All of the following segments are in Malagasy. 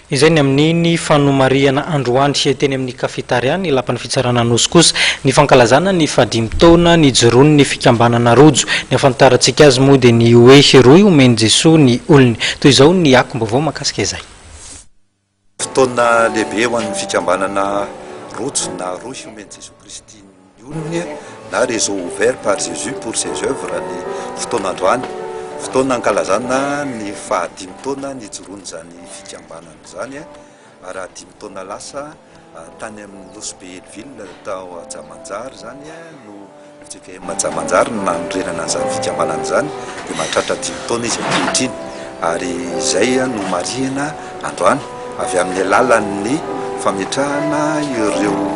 Izay ny amin'iny fanomarihana androany teny amin'ny Cafetaria ny Lapan'ny Fitsarana Anosy kosa ny fankalazana ny fahadimy taona nijoroan'ny fikambanana Rojo. Ny ahafantarantsika azy moa dia ny hoe rohy omen'i Jesoa ny olony. Toy izao ny akom-baovao mahakasika izay. Fotoana lehibe ho an'ny fikambanana Rojo na Rohy omen'i Jesoa Kristy ny olony na Réseau ouvert par Jésus pour ses œuvres ny fotoana androany. Fotoana ankalazana ny fahadimy taona nijoroan'izany fikambanana izany raha dimy taona lasa tany amin'ny Nosy Be Hell-Ville tao Jamanjary izany no fjkm Jamanjary no nanorenana an'izany fikambanana izany dia mahatratra dimy taona izy ankehitriny ary izay no marihina androany avy amin'ny alalan'ny fametrahana ireo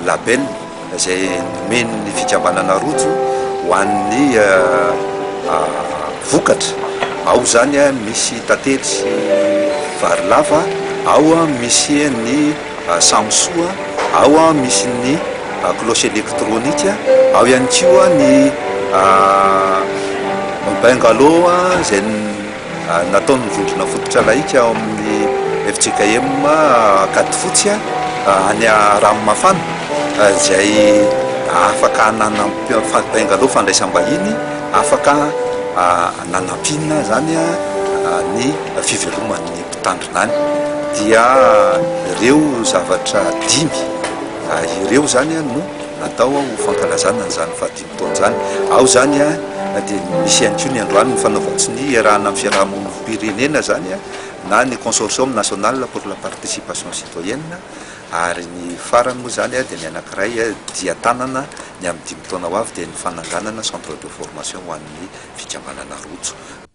label izay nomen'ny fikambanana Rojo ho an'ny vokatra, ao izany misy tantely sy vary lava, ao misy ny samisoa, ao misy ny cloche électronique, ao ihany koa ny bungalow izay Nataon'ny vondrona fototra laika ao amin'ny fjkm Ankadifotsy any Ranomafana izay afaka nanampy bungalow fandraisam-bahiny afaka nanampiana izany ny fiveloman'ny mpitandrina any. Dia ireo zavatra dimy ireo izany no natao ho fankalazana an'izany fahadimy taona izany. Ao izany dia misy ihany koa ny androany ny fanaovan-tsonia iarahana amin'ny fiarahamonim-pirenena izany na ny Consortium national pour la participation citoyenne ary ny farany moa izany dia ny anankiray dia tanana ny amin'ny dimy taona ho avy dia ny fananganana centre de formation ho an'ny fikambanana Rojo.